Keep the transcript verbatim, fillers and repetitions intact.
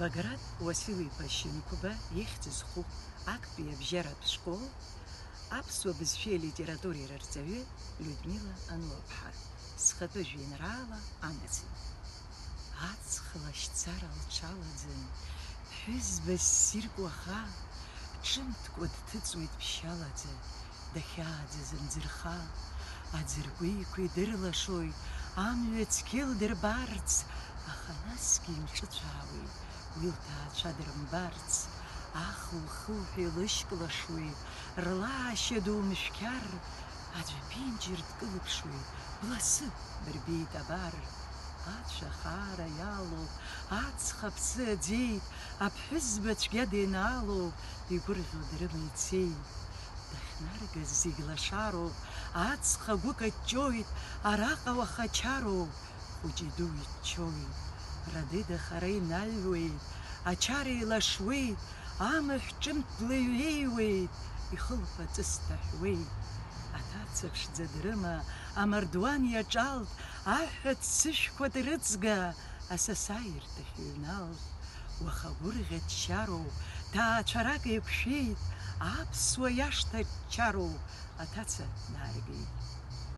Баграт Уасил-иԥа Шьынқәба ихьӡ зху актәи абжьаратә школ аԥсуа бызшәеи алитературеи рырҵаҩы Людмила Ануаԥҳа, схатәы жәеинраала амаӡам. Аҵх лашьцара лҽалаӡан, ԥҳәызба ссирк уаха, ҿымҭкәа дҭыҵуеит ԥшьалаӡа, дахьааӡаз амӡырха. Аӡыркәиқәа идырлашоит, амҩа цқьа илдырбарц, аха насгьы имҿыцәаауеит, уи лҭаацәа дырмбарц. Аху-ху ҳәа илышьклашуеит, рлаашьа ду мшәқьар, аӡә ԥенџьыр дкылԥшуеит, бласы, бырбеит абар. Ацәа хаара иалоуп, аҵх аԥсы аӡеит, аԥҳәызба цәгьа денаалоуп, игәырӷьо дрыма ицеит. Дахьнаргаз зегь лашароуп, аҵх агәы каҷҷоит, араҟа уаха чароуп, хәыҷи дуи ччоит. Радеда хара инаҩуеит, ачара еилашуеит, амаҳә ҿымҭ леиҩеиуеит, ихылԥа ҵыс ҭаҳәуеит. Аҭаца ԥшӡа дрыма амардуан иаҿалт, аҳәа ццышәқәа дрыҵга, асасааирҭахь иҩналт. Уаха гәырӷьа ччароуп, ҭаацәарак еиқәшәеит, аԥсуа иашҭа ччароуп, аҭаца дааргеит.